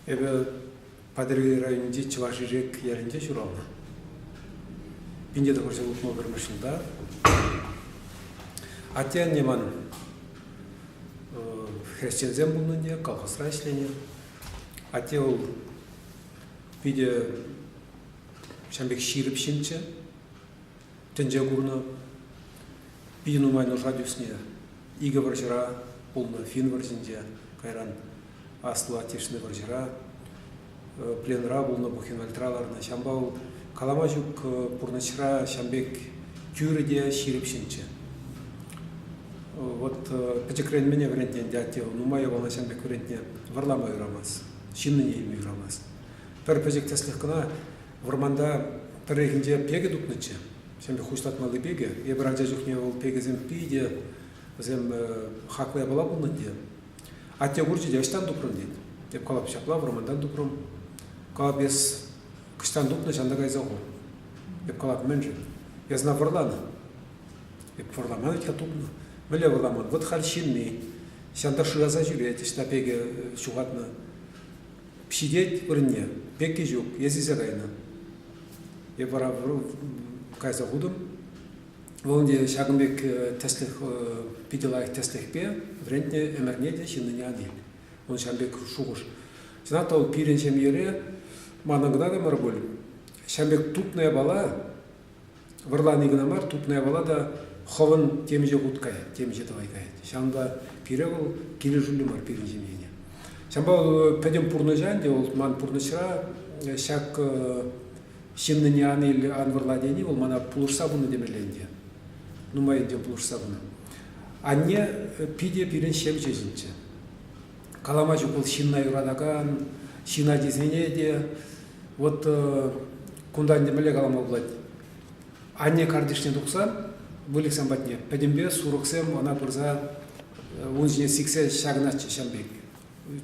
Эпӗ Патӑрьел районӗнчи Чӑваш Ишек ялӗнче ҫуралнӑ. 1961 ҫулта. Атте-анне ман хресченсем пулнӑ ӗнтӗ, колхозра ӗҫленӗ. Атте вӑл питӗ ҫавӑн пек ҫирӗп ҫынччӗ. Тӗнче курнӑ, питӗ нумай нуша тӳснӗ. Икӗ вӑрҫӑра пулнӑ, финн вӑрҫинче, кайран Аслӑ Отечественнӑй вӑрҫӑра пленра пулнӑ, Бухенвальдра ларнӑ. Ҫавӑнпа вӑл калама ҫук пурнӑҫра ҫавӑн пек тӳрӗ те ҫирӗп ҫынччӗ. Вот пӗчӗкрен мӗне вӗрентнӗ ӗнтӗ атте, нумай япала ҫавӑн пек вӗрентнӗ. Вӑрлама юрамасть, ҫыннине илме юрамасть. Пӗр пӗчӗк тӗслӗх кӑна вӑрманта пӗррехинче пекӗ тупнӑччӗ. Ҫавӑн пек хуҫлатмалли пекӗ. Эпир ача чухне вӑл пекӗсем питӗ вӗсем хаклӑ япала пулнӑ ӗнтӗ. Атте курчӗ те ӑҫтан тупрӑн тет. Эп калап ҫапла вӑрмантан тупрӑм. Калап эс кӑҫтан тупнӑ ҫавӑнта кайса хур. Эп калап мӗншӗн? Эс ӑна вӑрланӑ. Эп вӑрламан вӗт-ха тупнӑ. Мӗнле вӑрламан? Вӑт халь ҫынни. Ҫавӑнта шыраса ҫӳрет, ӑҫта пекӗ ҫухатнӑ. Ҫитет вырӑнне, пекки ҫук, эс илсе кайнӑ. Эп вара кайса хутӑм. Вӑл ӗнтӗ ҫакӑн пек тӗслӗх, питӗ лайӑх тӗслӗхпе вӗрентнӗ ӗмӗрне те ҫыннине ан ил. Ун ҫавӑн пек шухӑш. Чӑнах та вӑл пирӗн ҫемьере манӑн кӑна та мар пуль. Ҫавӑн пек тупнӑ япала вӑрлани кӑна мар, тупнӑ япала та хӑвӑн темиҫе хут каять, темиҫе тӑвай каять. Ҫавӑнпа пире вӑл килӗшӳллӗ мар пирӗн ҫемьене. Ҫавӑнпа вӑл пӗтӗм пурнӑҫа ӗнтӗ вӑл ман пурнӑҫра ҫак ҫыннине ан ил, ан вӑрла тени вӑл мана пулӑшса пынӑ темелле ӗнтӗ. Нумай ӗнтӗ пулӑшса пынӑ. Анне питӗ пирӗн ҫемҫе ҫынччӗ. Калама ҫук вӑл ҫынна юратакан, ҫын ачисене те. Вот кунта ӗнтӗ мӗнле калама пулать? Анне картишне тухсан выльӑхсем патне пӗтӗмпе сурӑхсем ӑна пырса ун ҫине сиксе ҫакӑнатчӗ ҫав пек.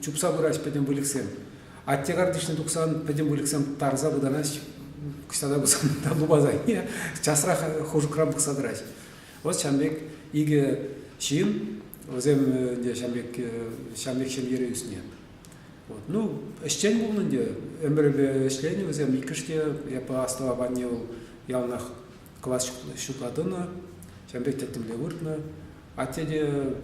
Чупса пыраҫ пӗтӗм выльӑхсем. Атте картишне тухсан пӗтӗм выльӑхсем тарса пытанаҫ, кӑҫта та пулсан та лупасайне часрах хушӑкран пӑхса тӑраҫ. Вот ҫавӑн пек икӗ ҫын, вӗсем ӗнтӗ ҫавӑн пек, ҫавӑн пек ҫемьере ӳснӗ. Вот. Ну, ӗҫчен пулнӑ ӗнтӗ, ӗмӗрӗпе ӗҫленӗ вӗсем иккӗш те. Эпӗ астӑвап анне вӑл яланах класс ҫутла тӑнӑ, ҫавӑн пек тӗттӗмле выртнӑ. Атте те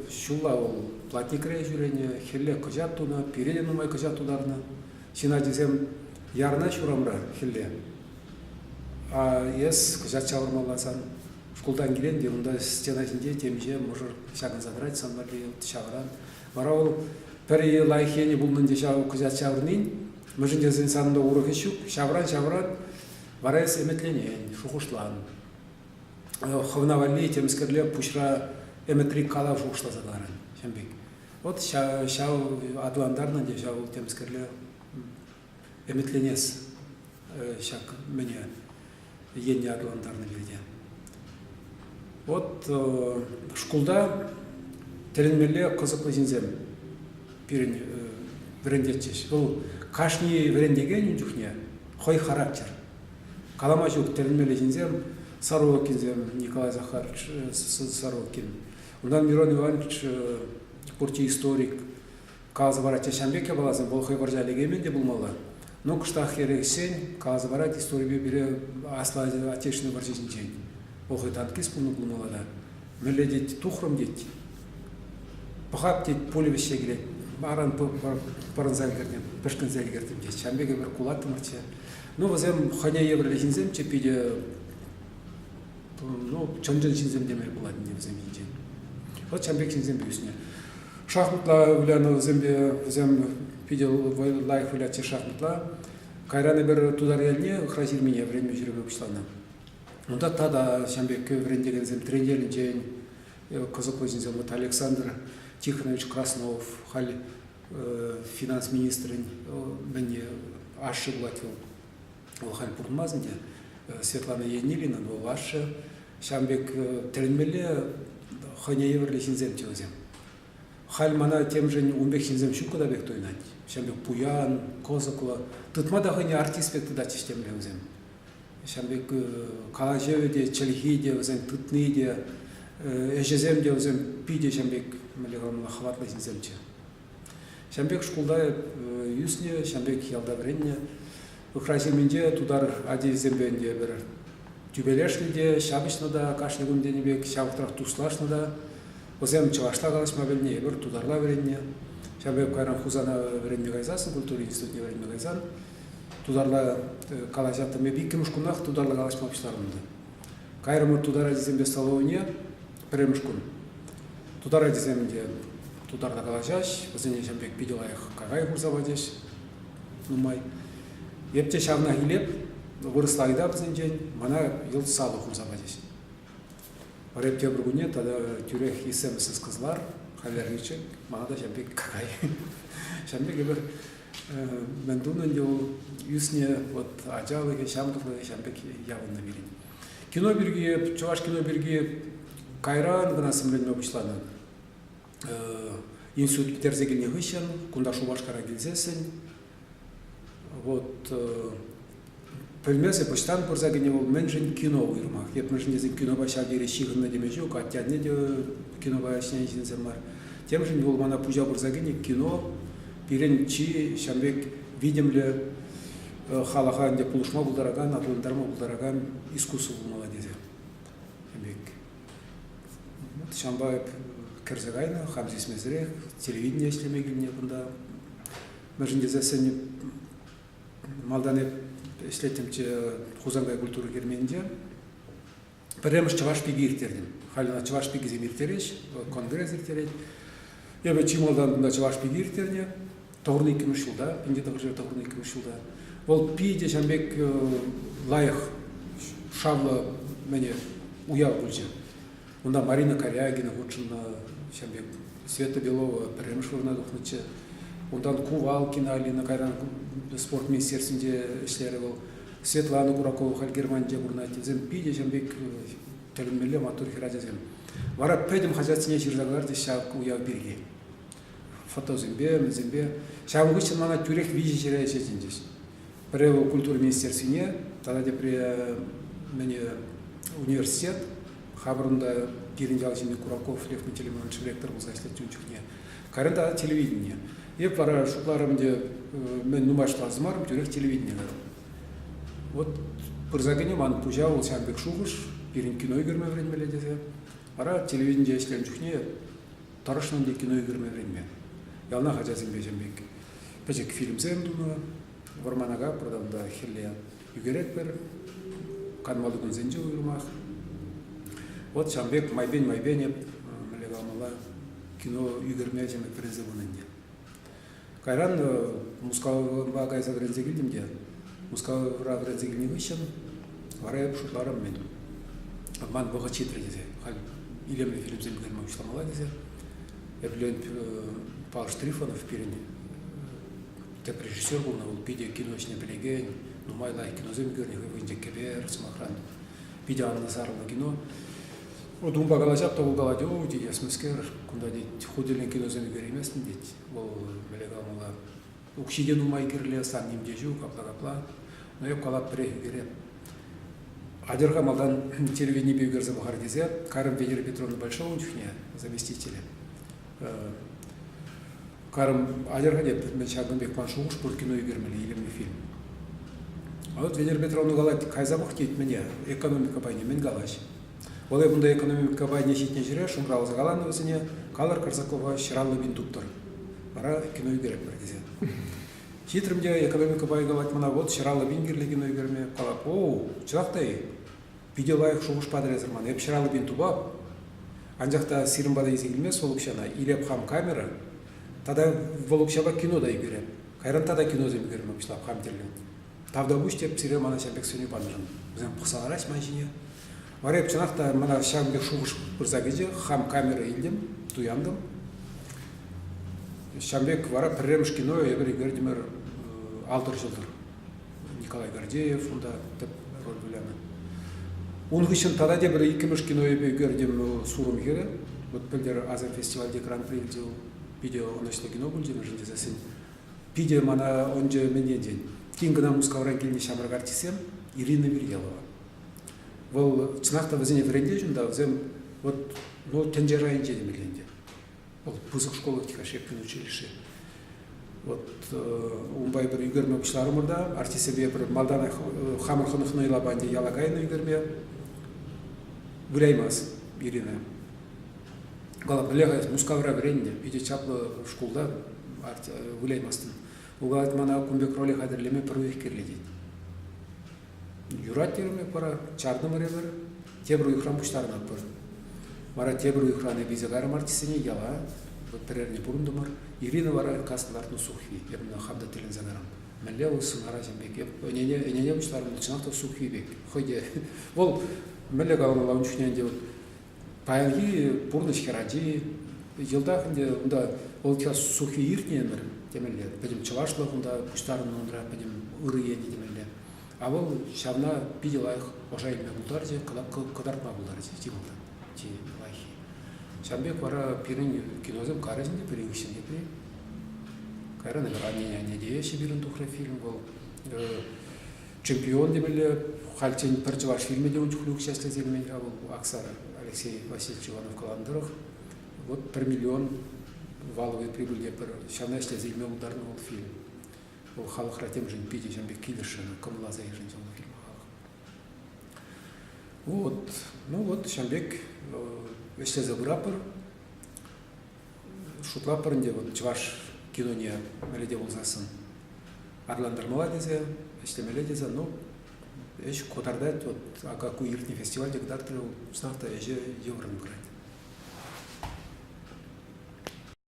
ҫулла вӑл платникре ҫӳренӗ, хӗлле кӑҫат тунӑ, пире те нумай кӑҫат тутарнӑ. Ҫын ачисем ярӑнаҫ урамра хӗлле. А эс кӑҫат ҫавӑрмалла сан. Шкултан килен те унта стена ҫинче темиҫе мӑшӑр ҫакӑнса тӑрать сан валли ҫавӑран. Вара вӑл пӗр лайӑх енӗ пулнӑ ӗнтӗ ҫав кӑҫат ҫавӑрнин. Мӗншӗн тесен санӑн та урӑх ӗҫ ҫук. Ҫавӑран-ҫавӑран вара эс ӗмӗтленен, шухӑшлан. Хӑвна валли темскерле пуҫра ӗмӗтри калав шухӑшласа кӑларан ҫавӑн пек. Вот ҫав аталантарнӑ ӗнтӗ ҫав темскерле ӗмӗтленес ҫак мӗне енне аталантарнӑ пирте. Вот шкулта тӗлӗнмелле кӑсӑклӑ ҫынсем пирӗн вӗрентетчӗҫ. Вӑл кашни вӗрентекен ун чухне хӑй характер. Калама ҫук тӗлӗнмелле ҫынсем Сорокинсем, Николай Захарович Сорокин. Унтан Мирон Иванович пурччӗ историк. Каласа паратчӗ ҫавӑн пек япаласем, вӑл хӑй вӑрҫа лекеймен те пулмалла. Ну, кӑштах хӗресен каласа парать историпе пире Аслӑ Отечественнӑй вӑрҫи ҫинчен. Вӑл хӑй танкист пулнӑ пулмалла та. Мӗнле тет, тухрӑм тет. Пӑхап тет, пуля вӗҫсе килет. Аран пӑрӑнса ӗлкӗртӗм, пӗшкӗнсе ӗлкӗртӗм тет. Ҫавӑн пек эпир кулаттӑмӑрччӗ. Ну, вӗсем хӑйне евӗрлӗ ҫынсемччӗ, питӗ ну, чӑн-чӑн ҫынсем теме пулать ӗнтӗ вӗсем ҫинчен. Вот ҫавӑн пек ҫынсемпе ӳснӗ. Шахматла вылянӑ вӗсемпе, вӗсем питӗ лайӑх вылятчӗ шахматла. Кайран эпир Тутар ялне Ыхра ҫырмине вӗренме ҫӳреме пуҫланӑ. Унта тата ҫавӑн пек вӗрентекенсем Треньелӗнчен кӑсӑклӑ ҫынсем. Вот Александр Тихонович Краснов, халь финанс министрӗн мӗнне ашшӗ пулать вӑл. Вӑл халь пурӑнмасть ӗнтӗ. Светлана Енилинан вӑл ашшӗ. Ҫавӑн пек тӗлӗнмелле хӑйне евӗрлӗ ҫынсемччӗ вӗсем. Халь мана темшӗн ун пек ҫынсем ҫуккӑ та пек туйӑнать. Ҫавӑн пек пуян, кӑсӑклӑ. Тытма та хӑйне артист пек тытатчӗҫ темле вӗсем. Ҫавӑн пек калаҫӑвӗ те, чӗлхи те, вӗсен тытни те, ӗҫӗсем те вӗсем питӗ ҫавӑн пек мӗнле каламалла хӑватлӑ ҫынсемччӗ. Ҫавӑн пек шкулта ӳснӗ, ҫавӑн пек ялта вӗреннӗ. Ыхра Ҫырминче тутар ачисемпе ӗнтӗ эпир тӳпелешнӗ те, ҫапӑҫнӑ та кашни кун тенӗ пек, ҫав вӑхӑтрах туслашнӑ та. Вӗсем чӑвашла калаҫма пӗлнӗ, эпир тутарла вӗреннӗ. Ҫав пек кайран Хусана вӗренме кайсассӑн, культура институтне вӗренме кайсан тутарла калаҫаттӑм. Эп иккӗмӗш кунах тутарла калаҫма пуҫларӑм та. Кайрӑмӑр тутар ачисемпе столовӑйне пӗрремӗш кун. Тутар ачисем те тутарла калаҫаҫ, вӗсене ҫав пек питӗ лайӑх какай хурса пачӗҫ нумай. Эп те ҫавнах илеп, вырӑсла ыйтап вӗсенчен, мана йӑлт сало хурса пачӗҫ. Вара эп тепӗр кунне тата тӳрех исемсӗз кызлар, хаверничек, мана та ҫав пек какай. Ҫавӑн пек эпир мӗн тунӑ ӗнтӗ вӑл ӳснӗ вот ачалӑхӗ, ҫамрӑклӑхӗ ҫавӑн пек явӑннӑ пирӗн. Кино пирки, чӑваш кино пирки кайран кӑна сӗмленме пуҫланӑ. Институт пӗтерсе килнӗ хыҫҫӑн кунта Шупашкара килсессӗн вот пӗлмесӗр ӑҫтан пырса кӗнӗ вӑл мӗншӗн кино уйрӑмах. Эп мӗншӗн тесен кинопа ҫав тери ҫыхӑннӑ теме ҫук, атте-анне те кинопа ӗҫленӗ ҫынсем мар. Темшӗн вӑл мана пуҫа пырса кӗнӗ кино пирӗн чи ҫавӑн пек витӗмлӗ халӑха ӗнтӗ пулӑшма пултаракан, аталантарма пултаракан искусство пулмалла тесе. Пек. Ҫавӑнпа эп кӗрсе кайнӑ, хам сисмесӗрех телевидение ӗҫлеме килнӗ кунта. Мӗншӗн тесессӗн малтан эп ӗҫлеттӗмччӗ Хусанкай культура керменӗнче. Пӗрремӗш чӑваш пики ирттертӗм. Халь ӑна чӑваш пикисем ирттереҫ, конгресс ирттерет. Эпӗ чи малтан кунта чӑваш пики ирттернӗ. Тӑхӑрнӑ иккӗмӗш ҫулта, 1992 ҫулта. Вӑл питӗ ҫавӑн пек лайӑх, шавлӑ мӗне уяв пулчӗ. Унта Марина Корягина хутшӑннӑ, ҫавӑн пек Света Белова пӗрремӗш вырӑна тухнӑччӗ. Унтан Кувалкина Алина кайран спорт министерствинче ӗҫлерӗ вӑл. Светлана Куракова халь Германинче пурӑнать. Вӗсем питӗ ҫавӑн пек тӗлӗнмелле маттур хӗрачасем. Вара пӗтӗм хаҫатсене ҫырса кӑларчӗҫ ҫак уяв пирки. Фотосемпе, мӗнсемпе. Ҫавӑн хыҫҫӑн мана тӳрех виҫӗ ҫӗре ӗҫе чӗнчӗҫ. Пӗрре вӑл культура министерствине, тата тепре мӗне университет. Хамӑр унта пирӗн ял ҫынни Кураков Лев Пантелеймонович ректор пулса ӗҫлетчӗ ун чухне. Кайран тата телевидение. Эп вара шутларӑм ӗнтӗ, мӗн нумай шутласа мар, тӳрех телевидение кайрӑм. Вот пырса кӗнӗ ман пуҫа вӑл ҫавӑн пек шухӑш, пирӗн кино ӳкерме вӗренмелле тесе. Вара телевиденинче ӗҫленӗ чухне тӑрӑшнӑ ӗнтӗ кино ӳкерме вӗренме. Яланах ачасемпе ҫавӑн пек пӗчӗк фильмсем тунӑ. Вӑрмана капӑр та унта хӗлле ӳкеретпӗр. Канмалли кунсенче уйрӑмах. Вот ҫавӑн пек майпен-майпен эп, мӗнле каламалла, кино ӳкерме ҫавӑн пек вӗренсе пынӑ ӗнтӗ. Кайран Мускава кайса вӗренсе килтӗм те, Мускавра вӗренсе килнӗ хыҫҫӑн вара эп шутларӑм мӗн, ман вӑхӑт ҫитрӗ тесе, халь илемлӗ фильмсем ӳкерме пуҫламалла тесе. Эп Леонид Павлович Трифонов пирӗн тӗп режиссер пулнӑ, вӑл питӗ кино ӗҫне пӗлекен, нумай лайӑх киносем ӳкернӗ, хӑй вӑйӗнче Кӗпер, сӑмахран, питӗ анлӑ сарӑлнӑ кино. Вот унпа калаҫап та вӑл калать, о, тет, эс мӗскер, кунта, тет, ху тӗллӗн киносем ӳкерейместӗн, тет. Вӑл, мӗнле каламалла, укҫи те нумай кирлӗ, сан ним те ҫук, апла-капла. Но эп калап пӗрех ӳкереп. Атьӑр-ха малтан телевиденипе ӳкерсе пӑхар тесе, карӑм Венера Петровна Большова ун чухне заместителӗ. Карӑм, атьӑр-ха тет, мӗн ҫакӑн пек ман шухӑш пур кино ӳкермелли илемлӗ фильм. А вот Венера Петровна калать, кайса пӑх тет мӗне, экономика пайне мӗн калаҫ. Вӑл эп унта экономика пайне ҫитнӗ ҫӗре шӑнкӑравласа каланӑ вӗсене, калӑр Корсакова 150 пин туптӑр. Вара кино ӳкеретпӗр тесе. Ҫитрӗм те экономика пайӗ калать мана, вот 150 пин кирлӗ кино ӳкерме. Калап, оу, чӑнах та-и? Питӗ лайӑх шухӑш патӑр эсӗр мана. Эп 150 пин тупап, анчах та сирӗн пата илсе килмест вӑл укҫана. Илеп хам камера, тата вӑл укҫапа кино та ӳкереп. Кайран тата киносем ӳкерме пуҫлап хам тӗллӗн. Тавтапуҫ теп сире мана ҫав пек сӗнӳ панӑшӑн. Вӗсем пӑхса лараҫ ман ҫине. Вара эп чӑнах та мана ҫавӑн пек шухӑш пырса кӗчӗ. Хам камера илтӗм, туянтӑм. Ҫавӑн пек вара пӗрремӗш кино эпир ӳкертӗмӗр Алтӑр ҫӑлтӑр. Николай Гордеев унта тӗп роль вылянӑ. Ун хыҫҫӑн тата тепӗр иккӗмӗш кино эпӗ ӳкертӗм Сурӑм хӗрӗ. Вот пӗлтӗр Азер фестивальте гран-при илчӗ вӑл. Питӗ ӑнӑҫлӑ кино пулчӗ, мӗншӗн тесессӗн питӗ мана ӑнчӗ мӗн енчен. Тин кӑна Мускавран килнӗ ҫамрӑк артистсем Ирина Вирьялова. Вӑл чӑнах та вӗсене вӗрентет унта, вӗсем вот ну тӗнче шайӗнче темелле ӗнтӗ. Вӑл пысӑк школа Тихошевкин училище. унпа эпир ӳкерме пуҫларӑмӑр та артистсемпе эпир малтанах хамӑр хӑнӑхнӑ йӑлапа ӗнтӗ яла кайнӑ ӳкерме. Выляймасть Ирина. Калап, пӗле-ха эс Мускавра вӗреннӗ, питӗ чаплӑ шкулта выляймастӑн. Вӑл калать, мана кун пек роле хатӗрлеме пӗр уйӑх кирлӗ тет. Юрать терӗм эп вара, чартӑмӑр эпир, тепӗр уйӑхран пуҫтарӑнатпӑр. Вара тепӗр уйӑхран эп илсе кайрӑм артистсене яла, пӗр эрне пурӑнтӑмӑр. Ирина вара касса лартнӑ Сухви. Эп ӑна хам та тӗлӗнсе кайрӑм. Мӗнле вӑл сӑнара ҫын пек. Эп ӗнене, ӗнене пуҫларӑм, чӑнах та Сухви пек. Хӑй те вӑл мӗнле каламалла ун чухне ӗнтӗ паянхи пурнӑҫ хӗрачи йӑлтах ӗнтӗ унта вӑл Сухви иртнӗ ӗмӗр темелле. Пӗтӗм чӑвашлӑх унта пуҫтарӑннӑ унра, пӗтӗм ырӑ енӗ темелле. А вӑл ҫавна питӗ лайӑх ӑша илме пултарчӗ, кӑтартма пултарчӗ чи малтан, чи лайӑххи. Ҫавӑн пек вара пирӗн киносем карӗҫ ӗнтӗ, пирӗн хыҫҫӑн тепри. Кайран эпир «Аннене анне» тееҫҫӗ пирӗн тухрӗ фильм вӑл. Чемпион темелле, хальччен пӗр чӑваш фильмӗ те ун чухлӗ укҫа ӗҫлесе илмен-ха вӑл Аксар Алексей Васильевич Иванов каланӑ тӑрӑх. Вот пӗр миллион валовый прибыль пӗр ҫавна ӗҫлесе илме пултарнӑ вӑл фильм. Вӑл халӑхра темшӗн питӗ ҫын пек килӗшрӗ, кӑмӑлласа йышӑнчӗ вӑл фильма халӑх. Вот, ну вот ҫавӑн пек ӗҫлесе пыратпӑр. Шутлатпӑр ӗнтӗ вот чӑваш киноне мӗнле те пулсассӑн аталантармалла тесе, ӗҫлемелле тесе, ну, ӗҫ кӑтартать, вот ака ку иртнӗ фестивальте кӑтартрӗ, чӑнах та ӗҫӗ йывӑррӑн пырать.